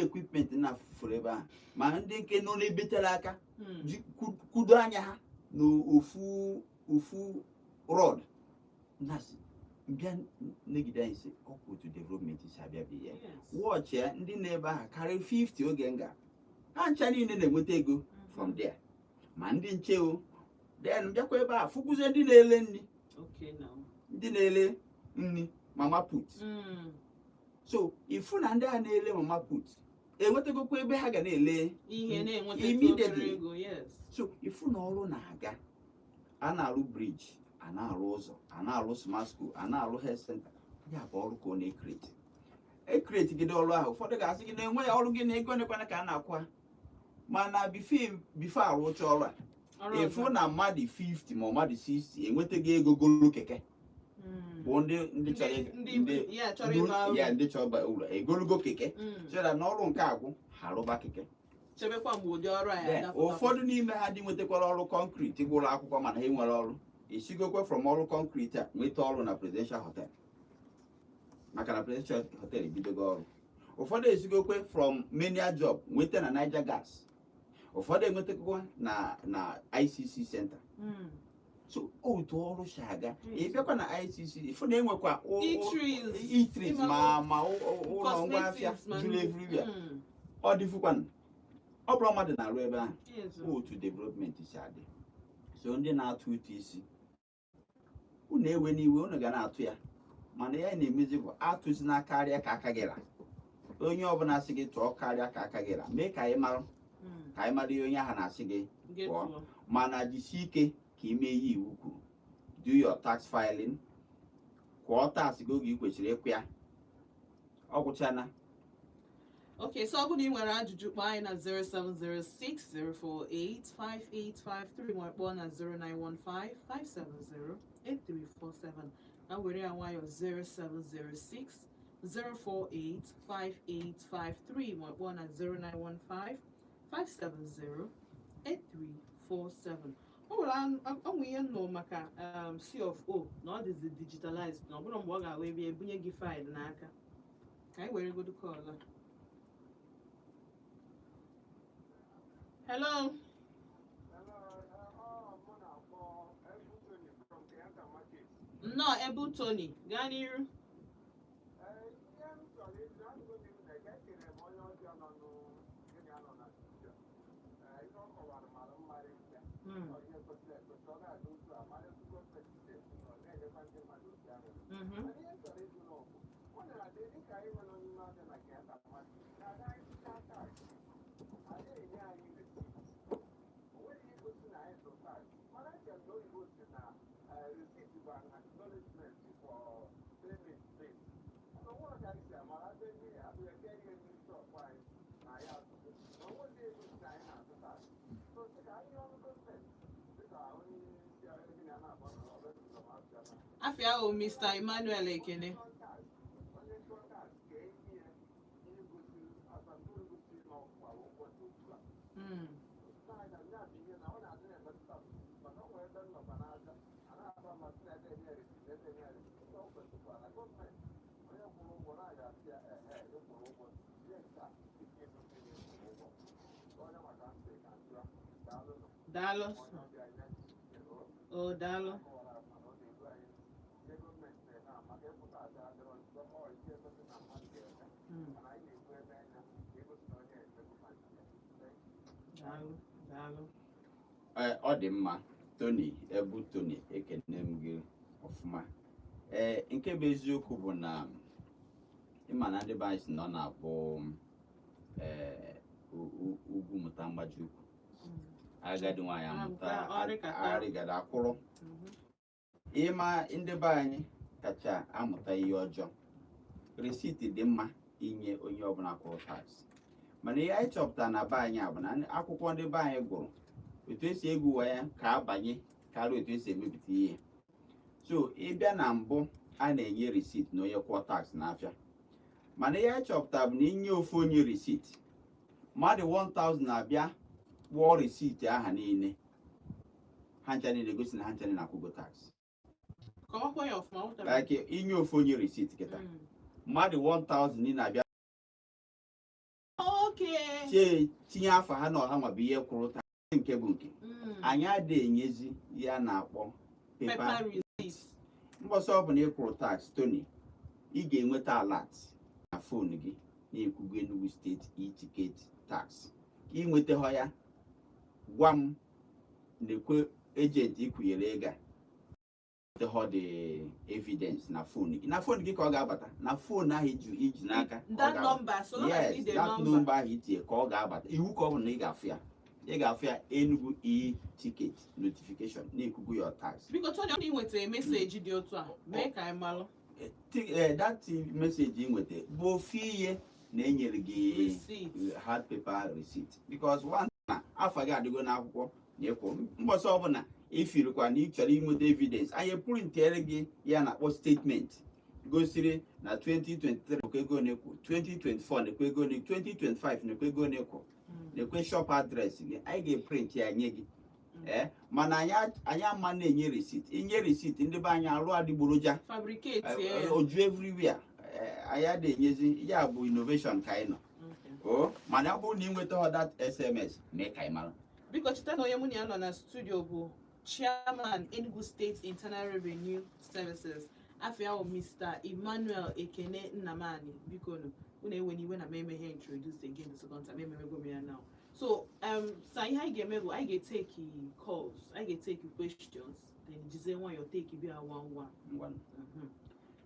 Equipment na-afụfụrụ ebe ahụ, ma ndị nke nọ n'ebe tere aka ji kwudo anya ha n'ofu ofu rod na-asị mbịa negide anyị sị ọkwa otu development si abịa bụ ya. Watch ya, ndị na-ebe ahụ karịrị 50 oge nga ha ncha niile na-enweta ego from there, ma ndị nche o. Then bịakwa ebe a fụkwuzie ndị na-ele nri, Okay, now. ndị na-ele nri mama put. So ifu na ndị a na-ele mama put enwetagokwa ebe ha ga na-ele ihe na-enweta immediately. Obere ego, yes. So ifu na ọrụ na-aga, a na-arụ bridge, a na-arụ ụzọ, a na-arụ smart school, a na-arụ health center. Ya bụ ọrụ ka ọ na-ecreate, ecreate gide ọrụ ahụ. Ụfọdụ ga-asị gị na enweghị ọrụ, gị na ego nekwana ka a na-akwụ ha, mana before arụcha ọrụ a, ọrụ ịfụ ọzọ. Na mmadụ 50 ma mmadụ 60 enwetaghị ego golu keke bụ ndị chọrọ ndị ya chọrọ ịba uru. Ya ndị chọrọ ịba uru egolugo keke so that n'ọrụ nke agwụ, ha arụba keke. Chebekwa mgbe ụdị ọrụ a ya Then, adapụtakwa. Ụfọdụ n'ime ha dị nwetakwara ọrụ concrete, gụrụ akwụkwọ mana ha nwere ọrụ, esigokwe from ọrụ concrete a nweta ọrụ na Presidential Hotel, maka na Presidential Hotel ebidogo ọrụ. Ụfọdụ esigokwe from menial job nweta na Niger Gas, ụfọdụ enwetakwa na ICC Center. So otu ọrụ si aga, ị bịakwa na ICC, ịfụ na enwekwa Eateries. Eateries, ma ụlọ ngwa afịa Cosmetics, ma juru everywhere. Ọ dịfukwanụ, ọ bụrụ mmadụ na-arụ ebe ahụ. Otu development si adị. So ndị na-atụ ụtụ isi, unu ewe n'iwe, unu ga na-atụ ya, mana ya na-emezi bụ atụzina karịa ka aka gị ra. Onye ọbụla sị gị tụọ karịa ka aka gị ra, mee ka anyị mara, ka anyị mara ihe onye ahụ na-asị gị Gị pụọ. tụọ. Mana jisie ike ka ime ihe iwu kwuru. Do your tax filing, kwụọ tax gị oge ị kwesịrị ịkwụ ya. Ọ gwụchana. Okay, so ọ bụrụ na ị nwere ajụjụ, kpọọ anyị na 07060485853 ma kpọọ na 09155708347. Na were ya nwayọ, 07060485853 ma kpọọ na 09155708347. O nwere ọ nwere ihe nnụ maka C of O na ọ dịzi digitalized, na ọ bụrụ mgbe ọ ga-awa ebe ebunye gị file n'aka. Ka anyị were godu call a. Hello. Hello, mụ na-akpọ Ebu Tony from Kenyatta Market. Nnọọ, Ebu Tony, gaa n'iru. Ihe m chọrọ ịjụ, anụgo m iwu na eke ekele m onye ọbịa nọ gịnị anọ na studio. Ihe ọ kọwara mara mma rinne. Ọ ihe kwesịrị ekwesị, ọ na-adị otu a mara etu gọọmenti si esi nọ na-enyekwa ndị mmadụ obi aṅụrị. Mana ihe m chọrọ ịjụ n'ọbụ, ọ na-adị dịka anyị nwere n'ime abịa na Kenyatta Market, na-ada anyị tụchaa tax, a na-enye anyị receipt. O nweghị ihe gosi na anyị tụrụ tax, mana eche m na oyibo si na receipt bụ an acknowledgement for payment made. Mana onwere ka anyị si amara ebe ndị abụghị eke ihe ndị shop anyị na ya atụgo na onwe ndị egosi na anyị na-atụ tax. So sị ka anyị ọrụ gọọmenti dịka onye isi ahịa gị na na-agba na ọrụ abịa na Afia ahụ, Mr. Emmanuel Ekene. Onye chụọ tax ka enyi ya ihe gosiri asambodo gosiri na ọ kwara ụgwọ dị otu a. Ya bụ ihe na ọ na-adị na-emetụta m, maka o nwere ebe m nọkwa n'aja a na-aba mmasị na ebe enye receipt, ebe enye receipt. Ọ kwesịkwara na gọọmenti, onye kwụrụ ụgwọ na-aga asị ya ehe, ị kwụrụ ụgwọ ihe nke a, egosi na ị kwụrụ ụgwọ. Onye maka ntị ka njụa. Daalụnụ. Daalụ. Onye ọbịa ya jikere. O daalụ. Kọwara mana ọ na-eru anyị ihe gọọmenti na-eme maka ịpụta aja adịrọ njọ, ọ ihe egosi na mmadụ ga-eme, mana anyị na-ekwu ebe anya ka egosi na onye emego ma nke ya. Thank you. Daalụ, daalụ. Ee, ọ dị mma. Tony, Ebu Tony, ekene m gị ọfụma. Ee, nke bụ eziokwu bụ na ịma na ndị be anyị si na ọ na-abụ ee ugwu mụta mgbaji ukwu, agadi nwaanyị amụta amụta ọrịkata. Arịgada akwụrụ. Ịma ndị be anyị kacha amụta ihe ọjọọ. Receipt dị mma inye onye ọbụla kwụrụ tax, mana ihe anyị chọpụtara na be anyị a bụ na akwụkwọ ndị be anyị gụrụ otu esi egwu ya ka abanye karịa otu esi emepụta ihe. So ịbịa na mbụ, a na-enye receipt na onye kwụọ tax n'afịa, mana ihe anyị chọpụtara bụ na inye ofu onye receipt, mmadụ 1000 na-abịa kpụọ receipt aha niile, ha ncha niile gosi na ha ncha niile na-akwụgo tax. Kọwakwa ya ọfụma, ghọtara. Like inye ofu onye receipt kịta, mmadụ 1000 niile na-abịa. O Okay. Chie tinye afa ha na ọha nwa bụ ihe kwụrụ tax nke bụ nke. Anyị adịghị enyezi ihe a na-akpọ paper Paper receipt. Mbọsị ọbụla ị kwụrụ tax, Tony, ị ga-enweta alert na phone gị na-ekwugo Enugu State e-ticket tax. Ka ị nweta ya, gwa m na-ekwe agent ikwunyere ego a nweta the evidence na phone gị, na phone gị ka ọ ga-abata, na phone ahụ iji n'aka ka ọ That ga-abata. number, so long as Yes, the that number. Number ahụ itinye ka ọ ga-abata. Iwu ka ọ bụ na ị ga-afụ ya, ị ga-afụ ya, Enugu e-ticket notification na-ekwugo your tax. Biko Tony, ọ na ị nwetara message dị otu a, mee ka anyị malụ. That message ị nweta bụ ofu ihe na enyere gị Receipt. Hard paper receipt, because one na afa gị adịgo n'akwụkwọ na ịkwụ. Mbọsị ọbụla ifirikwa na ị chọrọ inweta evidence, anyị printere gị ya na-akpọ statement gosiri na 2023 nekwa ego na-ekwu, 2024 nekwa ego na 2025 nekwa ego na-ekwu, nekwe shop address gị. Anyị ga-eprint ya nye gị. Ee, mana anyị ama na-enye receipt. Inye receipt, ndị be anyị alụ adịgboroja. Fabricate ya. Oju everywhere. Anyị adịghị enyezi ya, bụ innovation ka anyị nọ. O mana ọ bụrụ na ị nweta that SMS, mee ka anyị mara. Biko cheta na onye mụ na ya nọ na studio bụ Chairman, Enugu State Internal Revenue Services, afia bụ Mr. Emmanuel Ekene Nnamani. Biko nụ, unu ewe iwe na m emeghe introduce again the second time, ememego m ya now. So sa ihe anyị ga-eme bụ anyị ga-eteki calls, anyị ga-eteki questions, then jizie nwayọọ take bịa one one. Ngwa.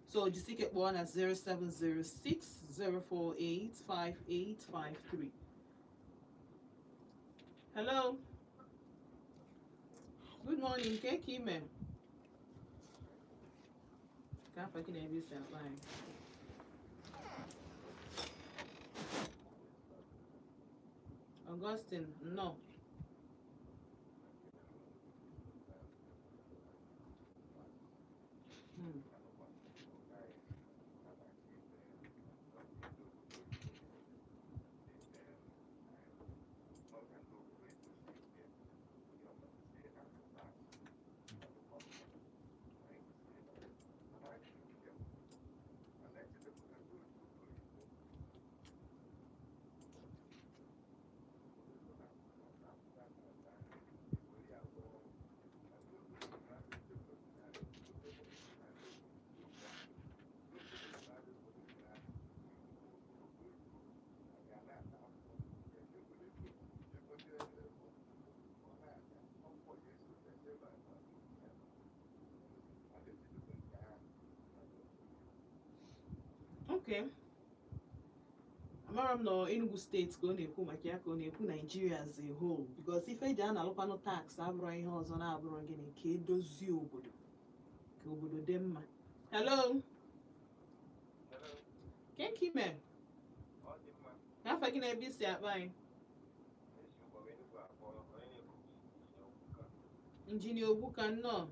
So jisike kpọọ na 0706 048 5853. Hello. Good morning, ke ka ime? Ka afa gị na ebe isi akpa anyị? Augustine, nnọọ. Okay. Amara m nọ Enugu Steeti ka ọ na-ekwu maka ya, ka ọ na-ekwu Nigeria as a whole, because ife eji a na-alụkwanụ tax abụrụ ihe ọzọ na-abụrụ gịnị? Ka edozie obodo, ka obodo dị mma. Hello. Ke ka ime? Ka afa gị na ebe isi akpa anyị? Injinia Ogbuka, nnọọ.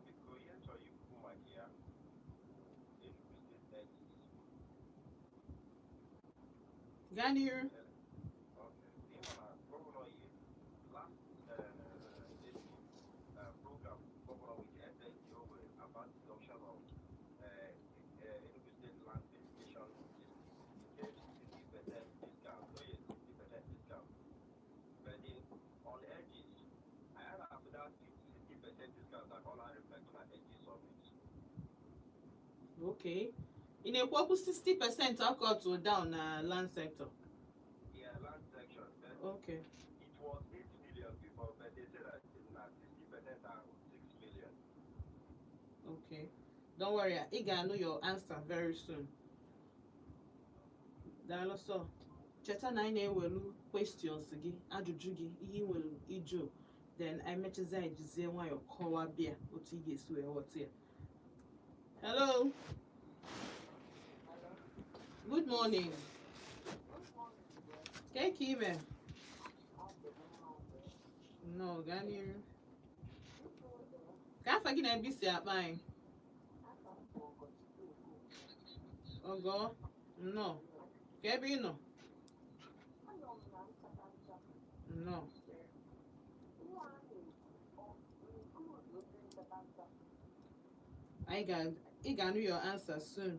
Biko, ihe m chọrọ ikwu maka ya bụ Enugu State LGA. Gaa n'iru. Okay. Ịma na governor yi last this program governor with SLG over about deduction of Enugu State land verification system. He gave 60% discount. Oh yes, 60% discount. But in, on LGs, I had after that 60% discount that all I reflect on LG service. Okay, ị na-ekwu okwu 60% ọkọtụ down na land sector? Yeah, land section. But it was 8 million before, but they said that it's now 60% and 6 million. Okay, don't worry, ị ga-anụ your answer very soon. Daalụ. Sọ cheta na anyị na-ewelu questions gị, ajụjụ gị, ihe ị nwere ịjụ, then anyị mechazie, anyị jizie nwayọọ kọwaa bịa otu ị ga-esi wee ghọta ya. Hello, good morning. Ke ka ime? Nnọọ, gaa n'iru. Ka afa gị na ebe isi akpa anyị? Ọgọ, nnọọ. Ka ebe ị nọ? Nnọọ. Anyị ga ị ga-anụ your answer soon.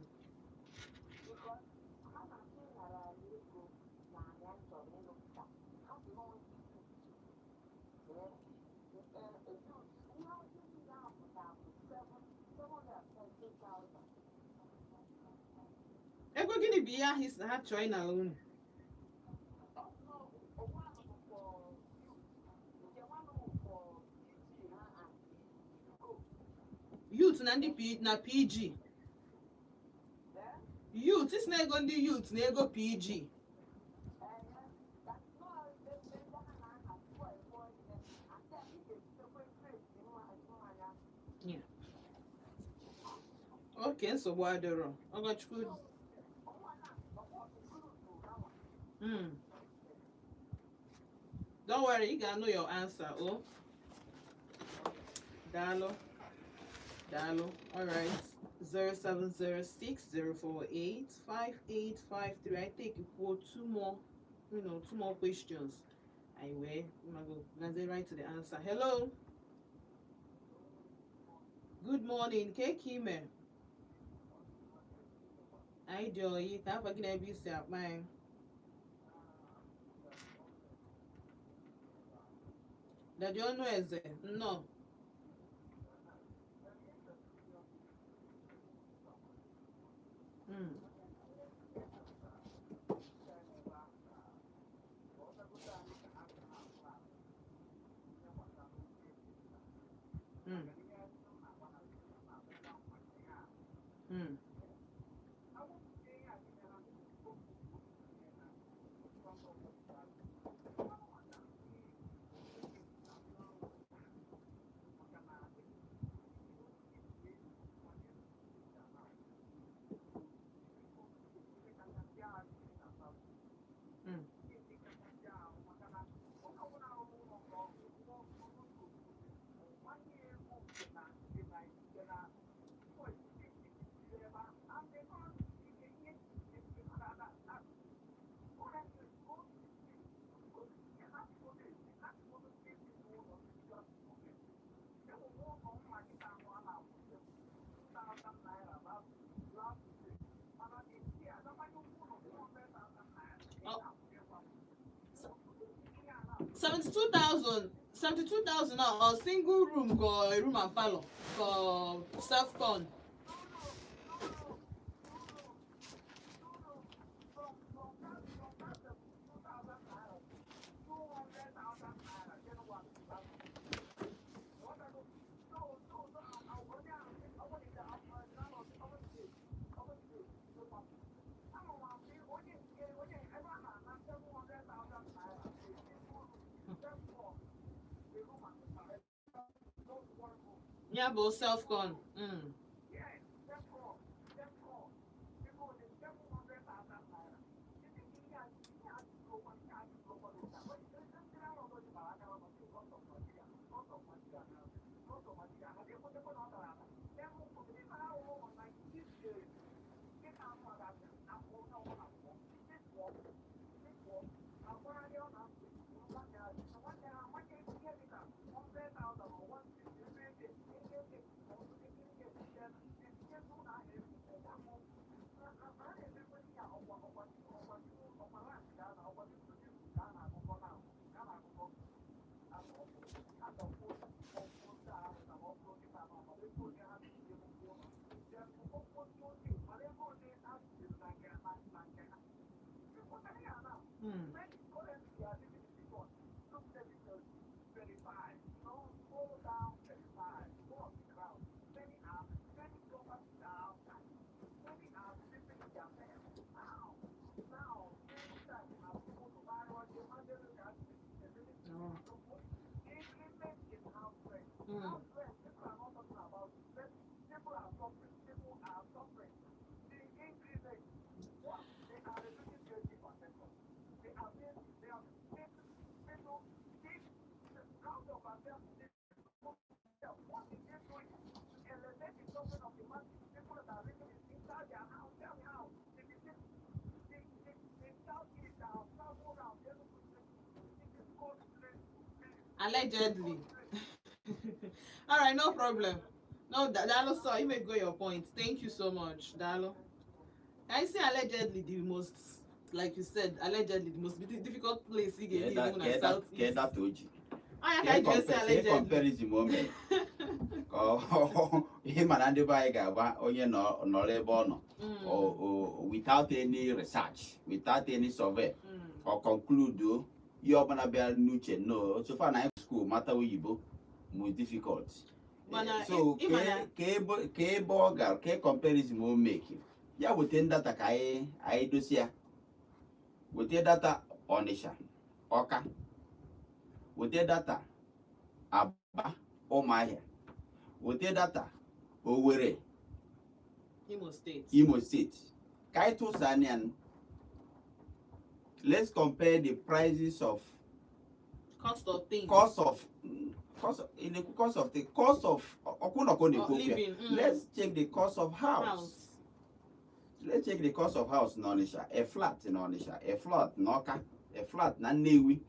Ego gịnị bụ ihe ahụ isi na ha chọọ ịnara unu? Youth na ndị P na PG. Youth isi na ego ndị youth na ego PG. Yeah. Okay, nsogbu adịrọ. Ọgọchukwu. Don't worry, ị ga-anụ your answer, oh. Daalụ. Daalụ. All right. 07060485853. I think kwuo two more questions. I will go right to the answer. Hello. Good morning. Ke ka ime? Anyị dị oyi ka afa gị na ebe isi akpa anyị. Daddy ọnụ eze, nnọọ. Oh. 72,000, 72,000 now, a single room go a room and parlor for self con. Ya bụ self con. Oh. Allegedly. All right, no problem. No, Dalo, sir, you may go your point. Thank you so much, Dalo. I say allegedly the most, like you said, allegedly the most difficult place you get even na South Kee East. Data o ji. Ọ ya ka anyị ji esi Ka allegedly. Comparison o mere ka ihe mana ndị be anyị ga-agba onye nọrọ ebe ọ nọ without any research, without any survey, ọ conclude o ihe ọbụla bịara n'uche. No, so far na anyị school mata oyibo most difficult. Mana So ịma na- ka ebe ọ gara ka comparison o make, ya weta data ka anyị dosi ya. Weta data Ọnịsha, Ọka, weta data Aba, Ụmụahịa, weta data Owerri, Imo Steeti. Imo State, ka anyị tụsa anya nụ. Let's compare the prices of Cost of things. Cost of ị na-ekwu cost of the cost of ọkwụnọkọ na-ekwu Of okwu ya. living. Let's check the cost of house. House. Let's check the cost of house n'Ọnịsha, a flat n'Ọnịsha, a flat n'Ọka, a flat na Nnewi.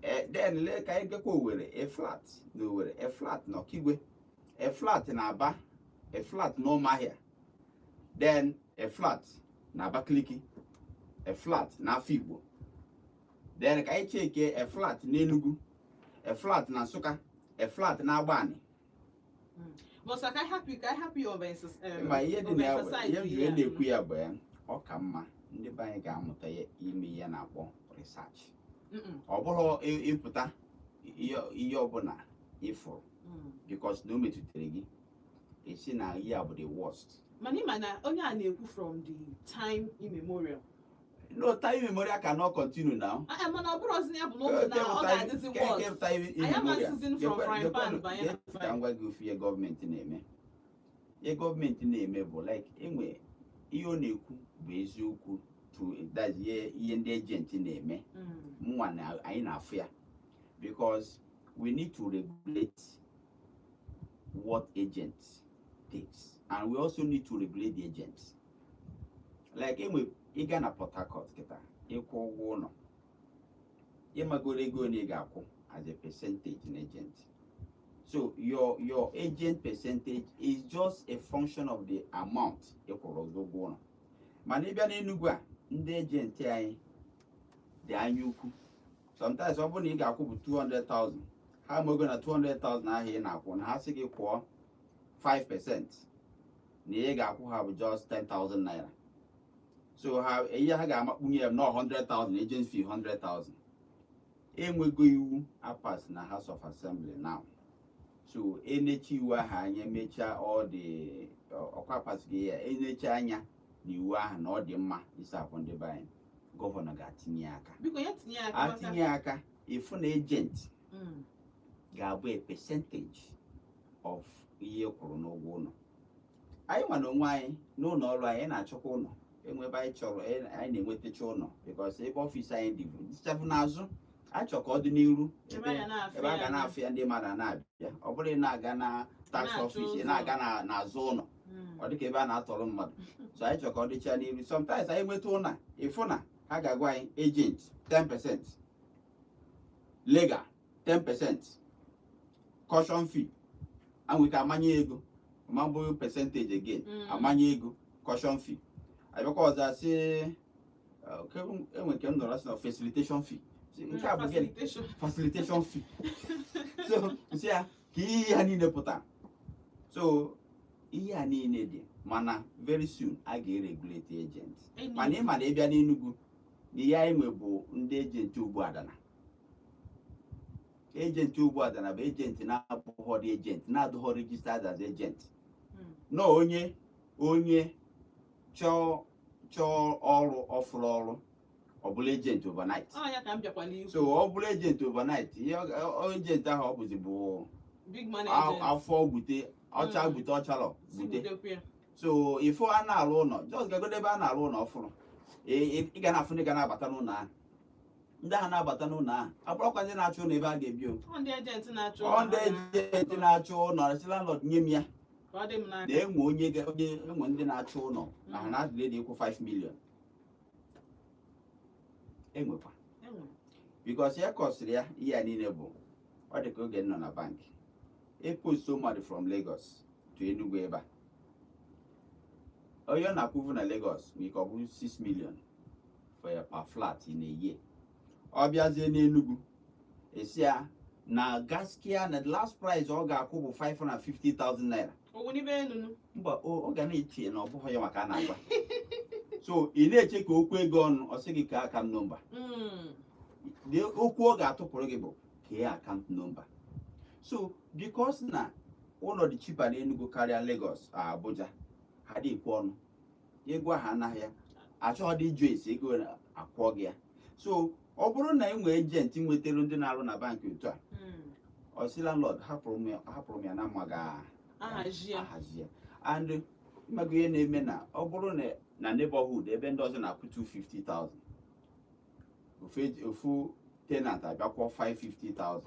Then lee ka anyị gakwa Owerri, a flat na Owerri, a flat na Ọkigwe, a flat na Aba, a flat na Ụmụahịa, then a flat na Abakaliki, a flat na Afikpo. Then ka anyị cheke a flat n'Enugu, a flat na Nsụka, a flat na Agbani. But sir, ka anyị hapụ ya Ma ihe dị na ya bụ overemphasize ihe m ji ya. wee na-ekwu ya bụ ya, ọ ka mma ndị be anyị ga-amụta ya ime ihe na-akpọ research. Ọ bụrụ ịpụta ihe ọbụla ịfụrụ because na o metụtara gị, esi na ihe a bụ the worst. Mana ịma na onye a na-ekwu from the time immemorial. No, time immemorial cannot continue now. Ah, ah, mana ọ bụrụ ọzi ya bụ na ụmụ na ọ ga-adịzi worse. Anyị amasịzi from frying pan banye na Ka m gwa gị ofu ihe gọọmenti na-eme. Ihe gọọmenti na-eme bụ like enwe ihe ọ na-ekwu bụ eziokwu to that's ihe ndị agent na-eme. Mụnwa na anyị na-afụ ya because we need to regulate what agent takes, and we also need to regulate the agents. Like enwe ịga na Port Harcourt kịta ịkwụ ụgwọ ụlọ, ịmagoro ego ole ị ga-akwụ as a percentage in agent. So your agent percentage is just a function of the amount ị kwụrụ ụgwọ ụlọ. Mana ịbịa n'Enugu a, ndị agent anyị dị anya ukwu. Sometimes ọ bụrụ na ị ga-akwụ bụ 200,000, ha ma ogo na 200,000 ahụ ị na-akwụ na ha sị gị kwụọ 5% na ihe ị ga-akwụ ha bụ just 10,000 naira. So ha ihe ha ga-amakpunye ya nọ 100,000 agent fee, 100,000. Enwego iwu apas na House of Assembly now, so enechi iwu ahụ anya emechaa ọ dị ọkwa pasịghị ya enechi anya na iwu ahụ na ọ dị mma isi akwụ ndị be anyị, gọvanọ ga-atinye aka. Biko ya tinye aka maka Atinye aka, ịfụ na agent ga-abụ a percentage of ihe kwụrụ n'ụgwọ ụlọ. Anyị nwa na onwe anyị n'ụlọ ọrụ anyị na-achọkwa ụlọ enwe ebe anyị chọrọ anyị na-enwetacha ụlọ because ebe office anyị dị dịchabụ n'azụ, achọ ka ọ dị n'iru ebe a ga na-afụ ebe a ga ya. Na-afụ ya, ndị mmadụ a na-abịa. Ọ bụrụ ị na-aga na tax Na-achọ office, ị ụzọ. na-aga n'azụ ụlọ, ọ dịka ebe a na-atọrọ mmadụ. So anyị chọrọ ka ọ dịcha n'iru. Sometimes anyị nweta ụlọ, ịfụ na ha ga-agwa anyị agent 10%, legal 10%, caution fee. Anwe ike amanye ego ma bụrụ percentage again. Amanye ego caution fee, abịakwa ọzọ asị enwe nke m nọrọ sị na facilitation fee. Sị, nke a bụ gịnị? Facilitation. Facilitation fee. So nsị ya ka ihe ha niile pụtara. So ihe a niile dị, mana very soon a ga-eregulate agent. Mana ị ma na ịbịa n'Enugu na ihe anyị nwe bụ ndị agent ugbu adana. Agent ugbu adana bụ agent na-abụghọrọ agent, na-adụghọ registered as agent. Na onye chọọ ọrụ ọfụrụ ọrụ, ọ bụla agent overnight. Ọ ya ka m bịakwala ikwu. So ọ bụrụ agent overnight, ihe agent ahụ ọ bụzi bụ Big man agent. Afọ gbute ọcha, gbute ọchalọ Si gbute. butekwa ya. So ifo a na-alụ ụlọ, just gagodo ebe a na-alụ ụlọ ọfụrụ, ị ga na-afụ ndị ga na-abata n'ụlọ ahụ. Ndị ahụ na-abata n'ụlọ ahụ abụrụkwa ndị na-achọ ụlọ ebe a ga-ebi o. Ọ ndị agent na-achọ Ọ ndị agent na-achọ ụlọ si landlord nye m ya ka ọ dị m n'aka. Na enwe onye onye enwe ndị na-achọ ụlọ na ha na-adịle dị ịkwụ 5 million enwekwa. Enwe. Because ya kọsịrị ya ihe a niile bụ ọ dị ka oge m nọ na bank epost mmadụ from Lagos to Enugu ebe a, onye ọ na-akwụvu na Lagos nwere ike ọ bụrụ 6 million for ya per flat in a year. Ọ bịazie n'Enugu, esi ya Na gaskia na the last price ọ ga-akwụ bụ 550,000 naira. Owunibe enunu. Mba, ọ ga na-eche na ọ bụghị ya maka a na-agwa. So ị na-eche ka okwu ego ọnụ, ọ sị gị ka account number. The okwu ọ ga-atụpụrụ gị bụ kee account number. So because na ụlọ dị cheaper n'Enugu karịa Lagos, Abuja, ha dị ekwe ọnụ ego ahụ anaghị ya achọghị dị ịjụ esi ego akwụọ gị ya. So ọ bụrụ na ị nwee agent nwetara ndị na-arụ na bankị otu a, ọ sị landlord, hapụrụ m ya na mma ga ahazi ya. Ahazi ya. And mmago ihe na-eme na ọ bụrụ na neighborhood ebe ndị ọzọ na-akwụ 250,000, ofu tenant abịakwụọ 550,000,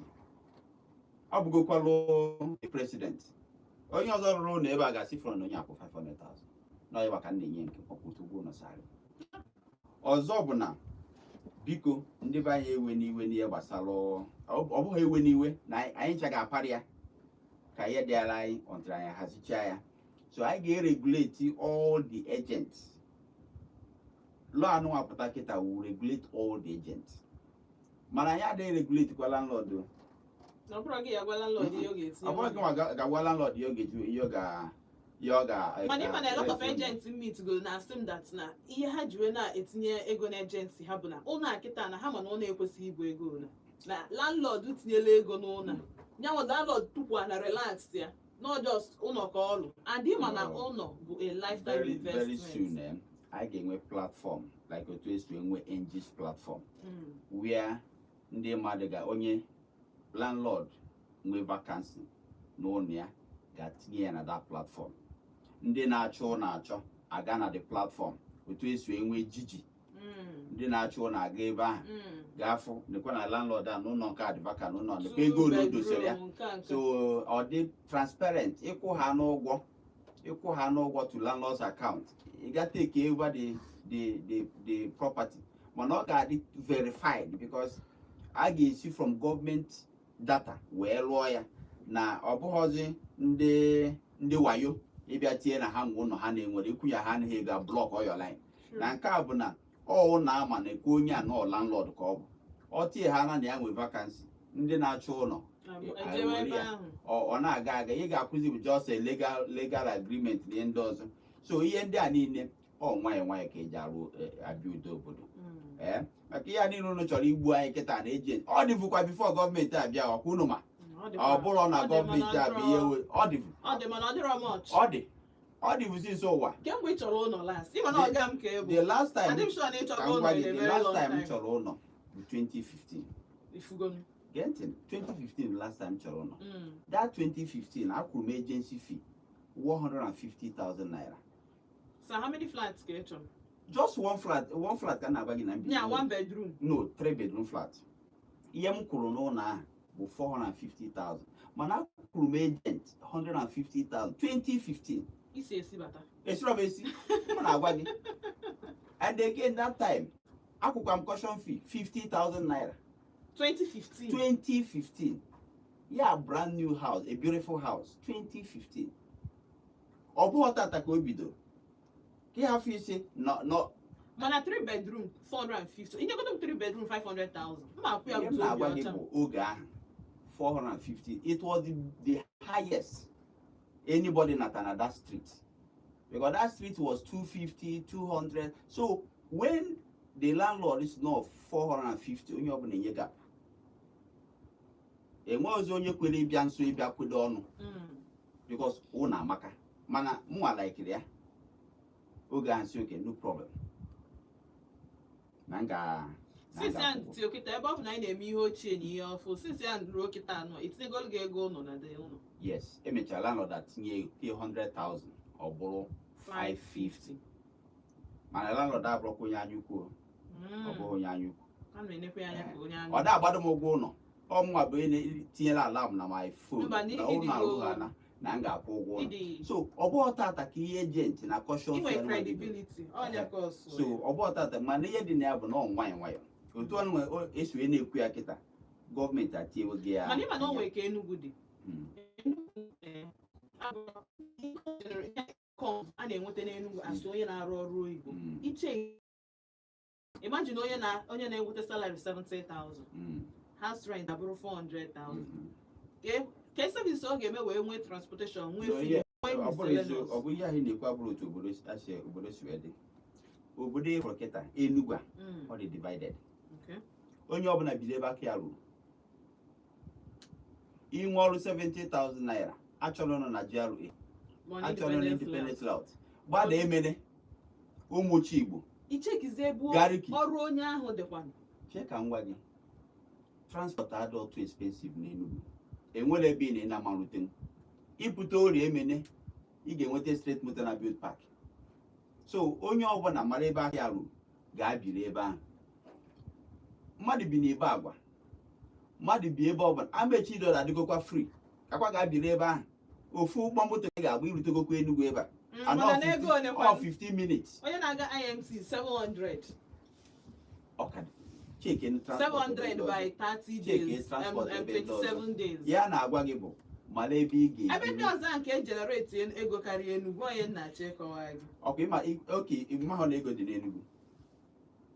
ọ bụgokwalụ president. Onye ọzọ rụrụ ụlọ ebe a ga-asị fọrọ na onye akwụ 500,000 na onye maka na-enye nke ọkwụtụ ụgwọ ụlọ sarị. Ọzọ bụ na biko, ndị be anyị, ewe n'iwe n'ihe gbasara ọ bụghị ewe n'iwe na anyị ncha ga-aparị ya ka ihe dịara anyị ọntara anyị hazichaa ya. So anyị ga-eregulate all the agents. Law anụnwa pụta kịta will regulate all the agents, mana anyị adịghị regulate kwa landlord o. Na ọ bụrụ gị ya gwa landlord ihe ọ ga-etinye. Ọ bụrụ gị nwa ga-agwa landlord ihe ọ ga-eji, ihe ọ ga Mana ịma na a lot of agents meet go na asị m that na ihe ha ji wee na-etinye ego na agency ha bụ na ụlọ a kịta na ha ma na ụlọ ekwesịghị ibu ego ụlọ, na landlord tinyela ego n'ụlọ nyanwụ, landlord tupu a na relax ya, not just ụlọ ka ọlụ, and ịma na No. ụlọ bụ a lifetime Very very investment. soon, anyị ga-enwe platform like otu esi enwe NG's platform where ndị mmadụ ga, onye landlord nwee vacancy n'ụlọ ya ga-atinye ya na that platform. Ndị na-achọ ụlọ achọ aga na the platform, otu esi enwe Jiji. Ndị na-achọ ụlọ aga ebe ahụ ga-afụ nekwa na landlord a n'ụlọ nke a dị vacant, n'ụlọ nekwa ego ole o dosere ya. Bedroom, nke a, nke a. So ọ dị transparent. Ịkwụ ha n'ụgwọ to landlord's account, ị ga take over the property, mana ọ ga-adị verified because a ga-esi from government data wee lụọ ya, na ọ bụghọzi ndị wayo ịbịa tinye na ha nwe ụlọ ha na-enwere ikwu ya, ha anaghị ego block your line. Na nke a bụ na ọ ụlọ ama na-ekwu onye a nọ landlord ka ọ bụ, ọ tie ha na ya nwe vacancy, ndị na-achọ ụlọ ejewe ebe ya. ahụ. Ọ na-aga aga, ị ga-akwụzi bụ just a legal agreement na ihe ndị ọzọ. So ihe ndị a niile, ọ nwayọọ nwayọọ ka eji arụ abịa udo obodo. Ee, maka ihe a niile unu chọrọ igbu anyị kịta na eji ọ dịbụkwa before gọọmenti abịa, ọkwa unu ma ọ bụrụ na Ọ dị mana gọọmenti abịa ihe ọ dịbụ. Ọ dị, mana ọ dịrọ much. Ọ dịbụzi nso ụwa. Kemgbe ị chọrọ ụlọ last, ịma na ọga m ka ị bụ. The last time Adị m sure na ị ka chọrọ m ụlọ gwa in gị, a the very last long time m time. chọrọ ụlọ bụ 2015. Ifugonu. Gee ntị, 2015 last time m chọrọ ụlọ. That 2015, akwụrụ m agency fee 150,000 naira. So how many flats ka ị chọrọ? Just one flat, one flat ka m na-agwa gị na mbido. Yeah, one bedroom. No, three bedroom flat. Ihe m kwuru n'ụlọ ahụ bụ 450,000, mana akwụrụ m agent 150,000 2015. Isi esi bata. Esiro m esi, m na-agwa gị. And again, that time akwụkwa m caution fee 50,000 naira. 2015. 2015, yeah, brand new house, a beautiful house, 2015. Ọ bụghị tata ka o bidoro ka ị hafụ isi nọ. Mana 3 bedroom 450, inyegodo m 3 bedroom 500,000, mma akwụ ya Ihe m with obi na-agwa gị ọcha. bụ oge ahụ 450, it was the highest anybody nata na that street, because that street was 250, 200. So when the landlord is not 450, onye ọbụla enye gap, enwe ọzọ onye kwere ịbịa nso ịbịa kwedo ọnụ because ụnụ amaka. Mana mụnwa laikiri ya oge ahụ, si oke, no problem, na m ga na m Since ya ga-akwụ ụgwọ. ntị okịta, ebe ọ bụ na anyị na-eme ihe ochie na ihe ọfụ, since ya ruo kịta anọ, etinyegolu gị ego ụlọ na dị ụlọ? Yes, emechara landlord atinye 300,000, ọ bụrụ 550. Mana landlord abụrụkwa onye anya ukwu o. Ọ bụghị onye anya ukwu. A na-enekwa ya anya ka onye anya. Ọ da agbado m ụgwọ ụlọ. Ọ mụnwa bụ onye na-etinyela alarm na my phone Mba, na n'ihi ụlọ ịdịgo- alụ ha na m ga-akwụ ụgwọ ụlọ. Ịdị So ọ bụghị tata ka ihe agent na caution inwe fee nwa dịbe. credibility ọnya ka ọsụ. So ọ bụghị tata, mana ihe dị na ya bụ na ọ nwayọ nwayọ otu ọnụ esi wee na-ekwu ya kịta, gọọmenti atinyewo gị ya Mana ịma na o anya. nwere ka Enugu dị. Ee, income a na-enweta n'Enugu asụ onye na-arụ ọrụ oyibo, iche, imagine onye na onye na-enweta salary 70,000. House rent abụrụ 400,000. Ke service ọ ga-eme wee nwee transportation, nwee No, food, nwee ọ bụrụ eziokwu, miscellaneous? Ọ bụ ihe ahụ na-ekwu abụrụ otu obodo si obodo si wee dị. Obodo ịfụrụ kịta, Enugu a, ọ dị divided. Onye ọbụla bido ebe aka ya ruru. Inwe ọrụ 70,000 naira, achọrọ nọ na GRA, Ma ọ achọrọ na Independence. Independence Layout, gbada Emene, Ụmụchi Igbo, Ichekizie ebe Gariki. ọrụ onye ahụ dịkwa. Chee ka m gwa gị, transport adọ too expensive n'Enugu. Enwere ebe ị na amarute ịpụta Orie Emene, ị ga-enweta straight motor na Build Park. So onye ọbụla mara ebe aka ya ruru, ga-abiri ebe ahụ. Mmadụ bi n'ebe agwa, mmadụ bi ebe ọbụla Amechi dọla adịgokwa free, kakwa ga-abiri ebe ahụ. Ofu ụgbọ moto gị ga-agba irutegokwa Enugu ebe a. Anọ. Mana n'ego 50 one ọ kwa? 15 minutes. Onye na-aga IMT, 700. Ọ ka dị. Cheke transport ebe 700 ndị ọzọ. by 30 Cheke days, transport ebe ndị ọzọ. 27 days. Ya na-agwa gị bụ mara ebe ị Ebe ga-ebiri. ndị ọzọ nke generate ego karịa Enugu, onye nna-achọ ịkọwa gị. Ọkwa ịma oke ịmahọ na ego dị n'Enugu,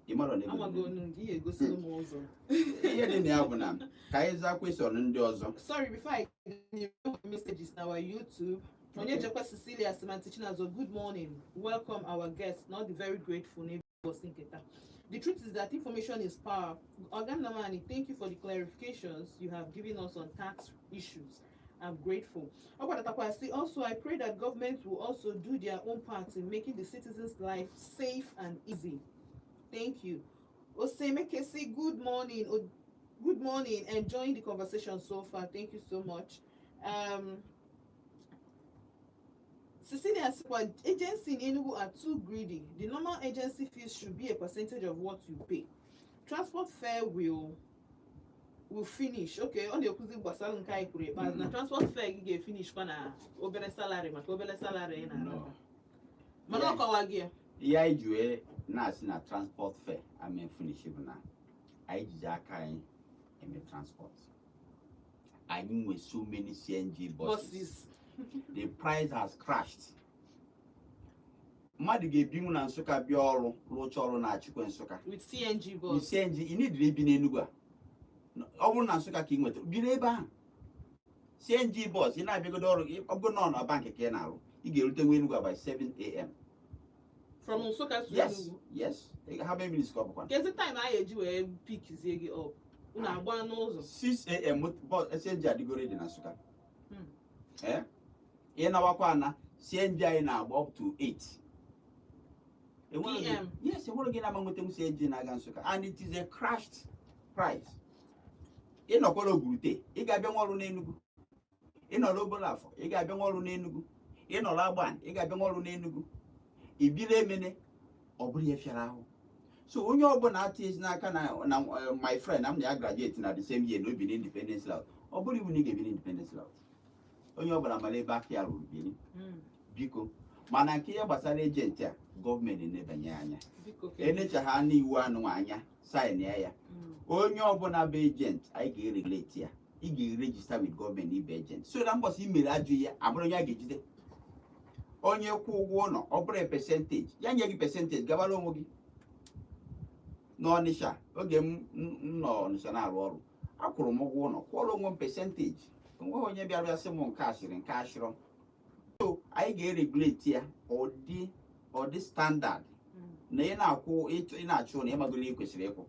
ịmarọ na ego dị Amago n'Enugu. onu gị, ihe egosi m ụzọ. Ihe dị na ya bụ na ka anyị zaa question ndị ọzọ. Sorry, before I continue, messages na our YouTube. Onye jekwa Cecilia Simanti Chinazo, good morning. Welcome our guests. Not very grateful n'ụbọchị nke taa. The truth is that information is power. Oga Nnamani, thank you for the clarifications you have given us on tax issues. I'm grateful. Ọgbadatakwa sị, also I pray that government will also do their own part in making the citizens' life safe and easy. Thank you. Osemeke, good morning. Good morning. Enjoying the conversation so far. Thank you so much. Cecilia Sikwa, agency in Enugu are too greedy. The normal agency fees should be a percentage of what you pay. Transport fare will finish. Okay, ọ na-ekwuzi gbasara nke anyị kwuru ikpeazụ na transport fare gị ga-efinish kwa na obere salary, maka obere salary ị na-anata. No. Mana ọ kọwa gị ya. Ihe anyị ji wee na-asị na transport fare amen finish bụ na anyị jizi aka anyị eme transport. Anyị nwe so many CNG buses. Buses. The price has crashed. Mmadụ ga-ebinwu na Nsụka bịa ọrụ, rụcha ọrụ na-achịkwa Nsụka. With CNG bus. CNG ị nidiri ibi n'Enugu a. Ọ bụrụ na Nsụka ka ị nwetara, biri ebe ahụ. CNG bus, ị na-abịagodo ọrụ gị, ọ bụrụ na ọ na bank ka ị na-arụ, ị ga-erute nwa Enugu a by 7 a.m. From Nsụka to Yes. Enugu? Yes. How many minutes ka ọ bụkwa? Kezi time anyị eji wee pickzie gị up? Unu agba n'ụzọ? 6 a.m. bus CNG adịgoro dị na Nsụka. Eh? Ị nawakwa ana, CNG anyị na-agba up to 8 Enwere PM. Yes, enwere gị na-ama nweta m CNG na-aga Nsụka, and it is a crashed price. Ị nọkwara Ogurute, ị ga-abịa nwa ọrụ n'Enugu. Ị nọrọ obere afọ, ị ga-abịa nwa ọrụ n'Enugu. Ị nọrọ Agban, ị ga-abịa nwa ọrụ n'Enugu. Ị biri Emene, ọ bụrụ ihe fịara ahụ. So onye ọbụla atịghịzi n'aka na my friend na m na ya graduate na the same year na obi n'Independence Layout, ọ bụrụ iwu na ị ga-ebi n'Independence Layout. Onye ọbụla mara ebe aka ya ruru biri. Biko, mana nke ihe gbasara agent a, gọọmenti na-enebanye anya. Biko ka Enecha ha n'iwu anụ anya, sign ya. Onye ọbụla bụ agent, anyị ga-eregulate ya. Ị ga-eregister with gọọmenti ibe agent, so na mbọsị i mere ajụ ya abụrụ onye a ga-ejide. Onye kwụ ụgwọ ụlọ, ọ bụrụ percentage, ya nye gị percentage, gabara onwe gị. N'Ọnịsha, oge m nọ Ọnịsha na-arụ ọrụ, akwụrụ m ụgwọ ụlọ, kwụọrọ onwe m percentage. Onweghị onye bịara bịa sị m nke asịrị nke ashịrọ. So anyị ga-eregulate ya, ọ dị standard na ị na-akwụ, ị na-achụ na ịmagoro ị kwesịrị ịkwụ,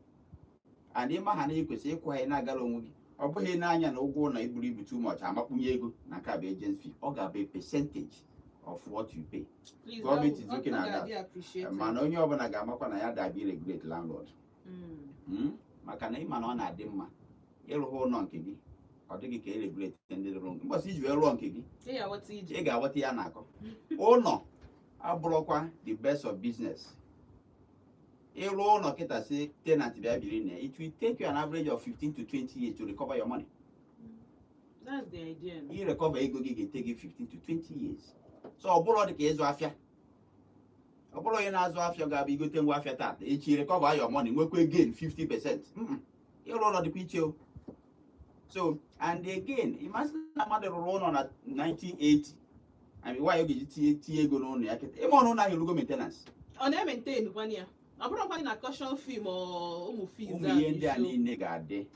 and ịma ha na ị kwesịrị ịkwụ ha, ị na-agara onwe gị. Ọ bụghị n'anya na ụgwọ ụlọ iburu ibu too much, amakpunye ego na nke a bụ agent fee. Ọ ga-abụ a percentage of what you pay. Please, Government that is looking ọ at that. ga-adị appreciated. Mana onye ọbụla ga-amakwa na ya dabi regulate landlord. Maka na ịma na ọ na-adị mma ịrụha ụlọ nke gị, ọ dịghị ka eregulate ndị rụrụ nke mbọsị iji wee rụọ nke gị. Ị ga-aghọta ije. Ị ga-aghọta ya na-akọ ụlọ abụrụkwa the best of business. Ịrụ ụlọ kịta, si tenant bịa biri na ya, it will take you an average of 15 to 20 years to recover your money. That's the idea. I recover ego gị ga-ete gị 15 to 20 years. So ọ bụrụ dị ka ịzụ afịa, ọ bụrụ onye na-azụ afịa ga-abụ igote ngwa afịa tata, echi recover your money, nwekwa gain 50%. Ịrụ ụlọ dịkwa iche o. So and again, ịmasị na mmadụ rụrụ ụlọ na 1980, I mean, why ọ ga-eji tinye ego n'ụlọ ya kịta? Ịma ọnụ ụlọ ahụ erugo maintenance. Ọ na-emaintain kwana ya, ọ bụrụkwa na caution fee ma ọ ụmụ fees Ụmụ a ihe ndị a bụ isi. niile ga-adị.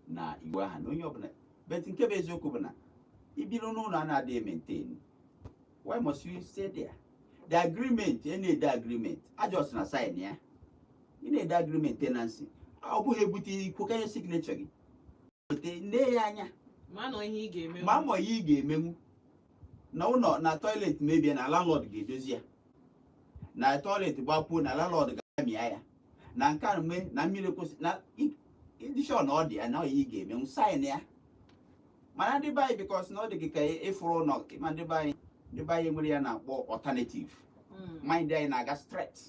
Na iwu ahụ na onye ọbụla, but nke bụ eziokwu bụ na ibiri n'ụlọ a na-adịghị maintain, why must you stay there? The agreement ị na-ede, agreement ajọs na sign ya, ị na-ede agreement tenancy, ọ bụghị ebute ikwekanye signature gị, wete nee ya anya. Ma nọ ihe ị ga-eme. Ma amọ ihe ị ga-emenwu na ụlọ na toilet mebie, na landlord ga-edozi ya, na toilet gbapuo, na landlord ga-amịa ya, na nke a mee na mmiri kwụsị, na ịdị sure na ọ dị ya na ihe ị ga-emenwu, sign ya. Mana ndị be anyị, because na ọ dị gị ka ịfụrụ ụlọ ma ndị be anyị nwere ya na-akpọ alternative mind. Anyị na-aga straight,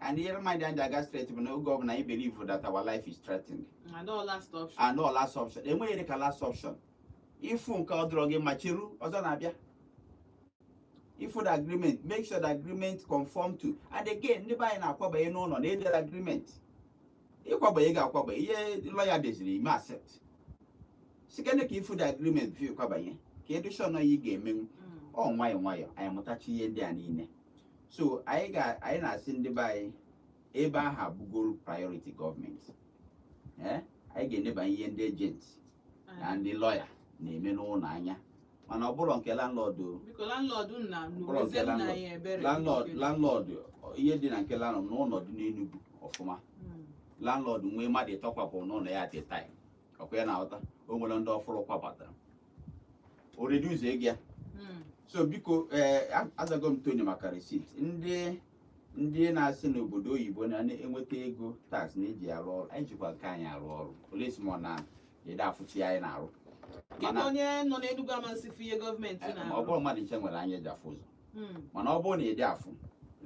and ihe mind anyị na-aga straight bụ na oge ọbụla anyị believe that our life is threatened. And all last option. And all last option, enweghị dị ka last option. Ịfụ nke ọ dọrọ gị ma cheru ọzọ na-abịa. Ịfụ the agreement, make sure the agreement conform to. And again, ndị be anyị na-akwabanye n'ụlọ na edere agreement. Ịkwabanye ga-akwabanye ihe lawyer deziri ime accept sikene ka ịfụ the agreement before ịkwabanye, ka edusha na ị ga-emenwu. Ọ nwayọ nwayọ anyị mụtacha ihe ndị a niile. So anyị na-asị ndị be anyị, ebe ahụ abụgoro priority gọọmenti, ee, anyị ga-enebanye ihe ndị agent na ndị lọya na-eme n'ụlọ anya, mana ọ bụrụ nke landlord o. Biko, landlord na Bụrụ nke nụrụzielu na landlord. anyị ebere. Landlord. Biko. Landlord, ihe dị na nke landlord n'ụlọ dị n'Enugu ọfụma. Landlord nwee mmadụ ịtọ kwapụrụ n'ụlọ ya at a time, ọkwa ya na-aghọta, o nwere ndị ọfụrụ kwabatara, o reduce ego ya. So biko, ee, azago m Tony maka receipt. Ndị na-asị n'obodo oyibo na-enweta ego tax na-eji arụ ọrụ, anyị jikwa nke anyị arụ ọrụ. Olesi ma ọ na ede afụchi anyị na-arụ. Kedu onye nọ n'Enugu amasị fụ ihe gọọmenti Ma ọ na-arụ? bụrụ mmadụ nche nwere anya eji afụ ụzọ. Mana ọ bụrụ na ị dị afụ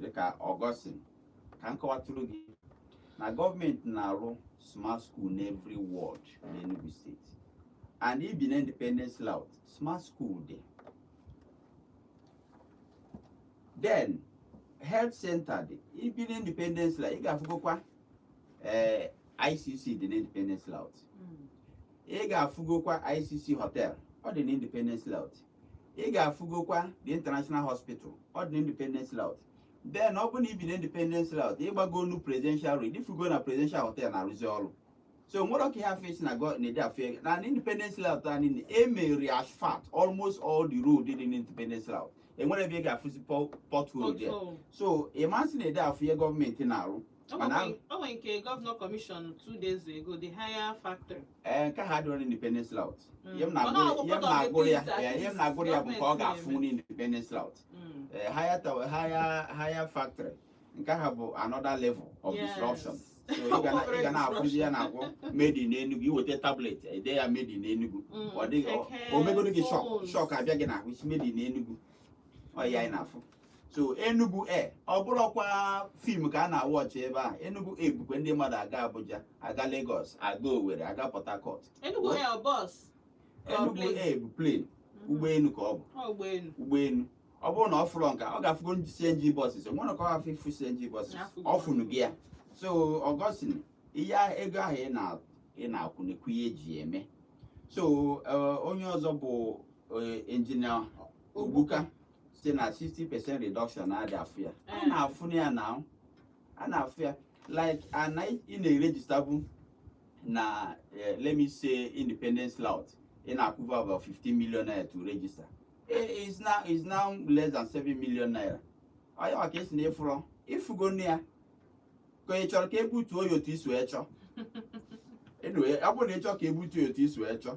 dịka Augustine, ka m kọwatụrụ gị na gọọmenti na-arụ smart school n'every ward n'Enugu Steeti, and ibi na Independence Layout, smart school dị. Then health center dị. Ibi na Independence Layout, ị ga-afụgokwa, ee, ICC dị na Independence Layout. Ị ga-afụgokwa ICC Hotel, ọ dị na Independence Layout. Ị ga-afụgokwa the International Hospital, ọ dị na Independence Layout. Then ọ bụ na ibi na Independence Layout, ịgbago onu Presidential Road, ifugo na Presidential Hotel na-arụzi ọrụ. So nwere ọka ihe afọ isi na na-ede afọ ego na Independence Layout anyị emeri asphalt almost all the road dị na Independence Layout. Enwere ebe ị ga-afụzi pothole there. Pothole. So ịmasị na-ede afọ ihe gọọmenti na-arụ. O nwere nke governor commission 2 days ago, the hire factory. Ee, nke ha adịrọ Independence Layout. Ihe m Mana ọ bụ na-agụrụ, ihe m part of the na-agụrụ ya things at ee, ihe m least na-agụrụ ya bụ nke ọ gọọmenti ga-afụ na-eme. n'Independence Layout. Ee, higher tower, higher factory, nke ahụ bụ another level of disruption. So ị ga na-afụzi ya na-agwụ made in Enugu. Iweta tablet, ede ya made in Enugu. Ọ dịghị Keke, o megoro gị shock. Phones. Shock abịa gị n'ahụ isi made in Enugu. Ọ ya anyị na-afụ. So Enugu Air, ọ bụrụkwa film ka a na-awọchị ebe a. Enugu Air bukwe ndị mmadụ aga Abuja, aga Lagos, aga Owerri, aga Port Harcourt. Enugu Air bus ka ọ Enugu plane? Air bụ plane, ụgbọelu ka ọ bụ. Ọ ụgbọelu. Ụgbọelu. Ọ bụrụ na ọ fụrọ nka, ọ ga-afụgo CNG buses. Nwere ka ọ gafụ ịfụ CNG buses. Na-afụgo. Ọ fụnụ gị ya. So Augustine, ihe ego ahụ ị na-akwụ nekwu ihe eji eme. So onye ọzọ bụ Engineer Ogbuka site na 60% reduction na-adị afụ ya. A na-afụ ya na a na-afụ ya like ana ị na-eregister bụ na let me say Independence Layout, ị na-akwụba about 15 million naira to register. Is now less than 7 million naira. Onye maka esi na ịfụrọ ịfụgo nne ya ka ị chọrọ ka e butuo ya otu isi wee chọọ. Anyway, ọ bụrụ na ị chọọ ka e butuo ya otu isi wee chọọ,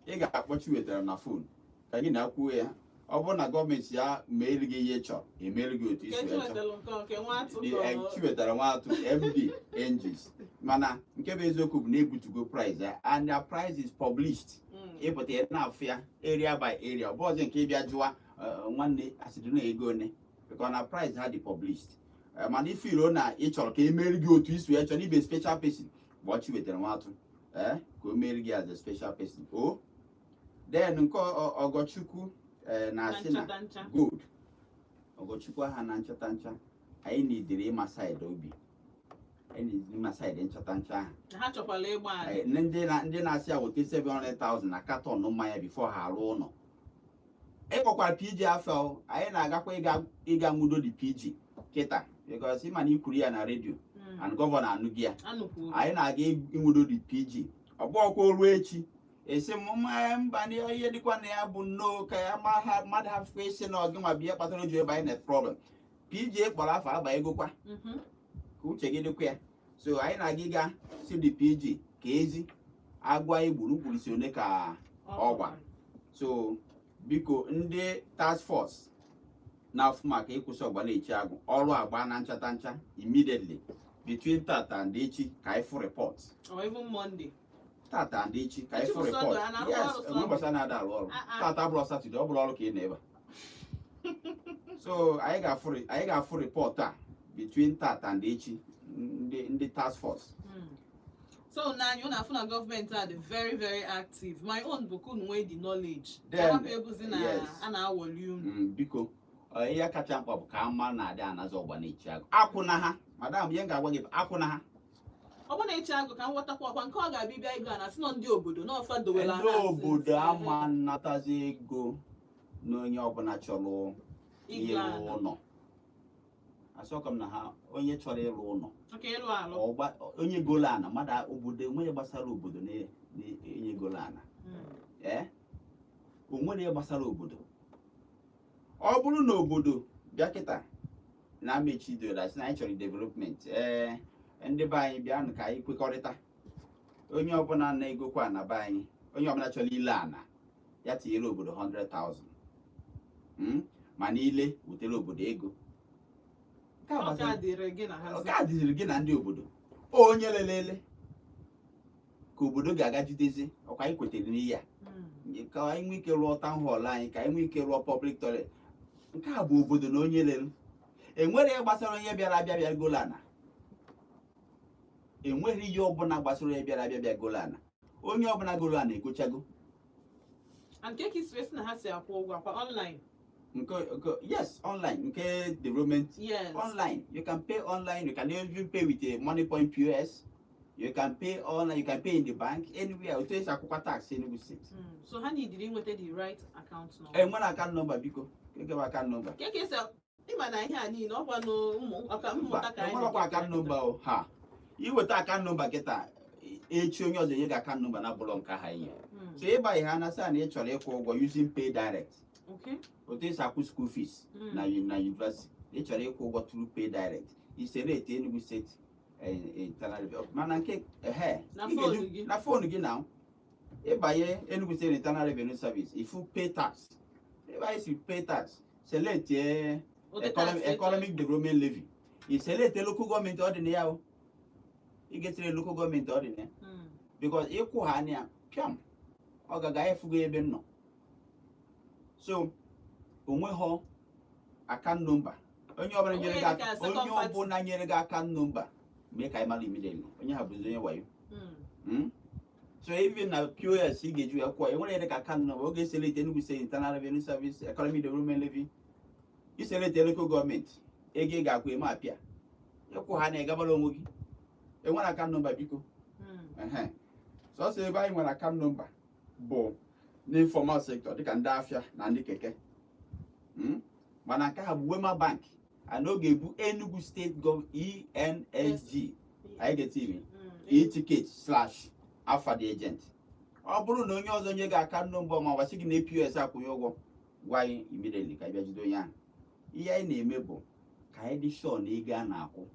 ị ga-akpọchi wetara na phone ka gị na-akwuo ya. Ọ bụrụ na gọọmenti ya meeri gị ihe ị chọrọ, emeri gị otu isi Nke wee chọọ. Chiwetalu nke nwa atụ The ka Chiwetara Nwatụ MD Engines. Mana nke bụ eziokwu bụ na ebutugo price ya, and their price is published. Ịpụta ya na-afụ ya area by area. Ọ bụ ọzọ nke ịbịa jụwa nwanne asịrị na ego one, because na price ha dị published. Mana ifiro na ị chọrọ ka emeri gị otu isi wee chọrọ ibe special person, bụ Chiwetara Nwatụ, ee, ka o meri gị as a special person. O then nke Ọgọchukwu Na na-asị na nchata ncha. Gold Ọgọchukwu aha na nchata ncha, anyị nidiri ịma side obi, anyị nidiri ịma side nchata ncha ahụ. Na ha chọkwala ịgba anyị. Ndị na-asị ya weta 700,000 na carton mmanya before ha arụ ụlọ. Ịkpọkwara PG afọ o, anyị na-agakwa ịga nwudo dị PG kịta, because ịma na ikwuru ya na redio and governor anụghị ya. Anụkwuru. Anyị na-aga ịnwudo dị PG. Ọ bụghịkwa o ruo echi esi m mma, mba, na ihe dịkwa na ya bụ nnọọ ka ya ma ha mmadụ hafụkwa isi na ọgị nwa bụ ihe kpatara o ji ebe anyị net problem. PJ kpọrọ afọ aba egokwa ka uche gị dịkwa ya. So anyị na-aga ịga si the PG ka ezi agwa egburu mkpụrụsi one ka ọ gbara. So biko, ndị task force na-afụ maka ịkwụsị ọgba na-echi agụ, ọrụ agba na nchata ncha immediately between tata and echi ka anyị fụ report. Or even Monday. Tata and echi ka anyị Echi fụ bụ report. Sunday, a na-arụ Yes. ọrụ Enwe ụbọchị a na-ada arụ ọrụ. Ah, ah. Tata bụrụ Saturday, ọ bụrụ ọrụ ka ị na ebe a. So anyị ga-afụ report a between tata and echi, ndị task force. So na anyị na-afụ na gọọmenti a dị very very active. My own bụ ka unu nwee the knowledge. Then, hapụ ebuzi na yes. a na-awọli unu. Biko, ihe kacha mkpa bụ ka ama na-adị anazi ọgba na-echi agụ akwụna ha. Madam, ihe m ga-agwa gị bụ akwụna ha. Ọ bụ na echi agụ ka m ghọtakwa ọkwa nke ọ ga-abịa bịa ego a na sị nọ ndị obodo na ọfa dowela. Ndị obodo ama nnatazi ego na onye ọbụla chọrọ ịlụ ịlụ ụlọ. Asọkọ m na ha onye chọrọ ịlụ ụlọ. Maka ịlụ alụ. Onye golo ana mmadụ, obodo enweghị gbasara obodo na-enye golo ana. Ee, o nwere ihe gbasara obodo. Ọ bụrụ na obodo bịa kịta na amechi dola sị na anyị chọrọ development, ee, ndị be anyị bịanụ ka anyị kwekọrịta, onye ọbụla na-egokwa ana be anyị, onye ọbụla chọrọ ile ana ya tinyere obodo 100,000, Ma niile wutere obodo ego. Nke a Ọ ka dịrị gị na ha. Nke a dịrị gị na ndị obodo. Onye lelele ka obodo ga-aga jidezi ọkwa anyị kwetere n'ihe a ka anyị nwee ike rụọ town hall anyị, ka anyị nwee ike rụọ public toilet. Nke a bụ obodo na onye lere. Enwere ihe gbasara onye bịara abịa bịa golo ana. Enweghị ihe ọbụla gbasara onye bịara abịa bịa golo ana. Onye ọbụla golo ana egochago. And nke ka isi wee sị na ha si akwụ ụgwọ akwa online? Nke yes, online, nke development. Online, you can pay online. You can even pay with a Moniepoint POS. You can pay online, you can pay in the bank, anywhere, otu esi akwụkwa tax Enugu State. So ha nidiri inweta the right account number. Enwere account number. Biko, nke bụ account number? Nke ka esi ịma na ihe a niile ọkwa n'ụmụ ọka mmụta ka anyị Enwerekwa account number o. Ha iweta account number kịta, echi onye ọzọ enye gị account number na bụlọ nke ha inye. So ịba ihe na sị na ị chọrọ ịkwụ ụgwọ using pay direct, otu esi akwụ school fees na university, ị chọrọ ịkwụ ụgwọ through pay direct, iselect Enugu State Internal Revenue. Mana nke ehe Na ị phone ga-eji gị. Na phone gị na ịbanye Enugu State Internal Revenue Service, ifu pay tax. Ebe anyị si pay tax, select Ụdị tax ị chọrọ. economic development levy. I select local government ọ dị na ya o. Ị ga-etinye local government ọ dị na ya because ịkwụ ha anya pịam, ọ gaga efugo ebe m nọ. So onweghọ account number. Onye ọbụla nyere gị Onwe aka dịka second onye party. ọbụla nyere gị account number, mee ka anyị mara immediately. Onye ha bụzi onye wayo. So even na POS ị ga-eji wee kwụọ, enwere dịka account number. Oge select Enugu State Internal Revenue Service Economic Development Levy, iselect local government, ego ị ga-akwụ eme apịa, ịkwụ ha na ịgabara onwe gị. Enwere account number, biko. Ehe. Sọsọ ebe anyị nwere account number bụ n'informal sector, dịka ndị afịa na ndị keke. Mana nke ha bụ Wema Bank and ọ ga-ebu Enugu State Gov ENSG. Anyị ga-eti ime e-ticket slash afa the agent. Ọ bụrụ na onye ọzọ nye gị account number ma ọ gwasị gị na POS akwụnye ụgwọ, gwa anyị immediately ka anyị bịa jide onye ahụ. Ihe anyị na-eme bụ ka anyị dị sure na ego a na-akwụ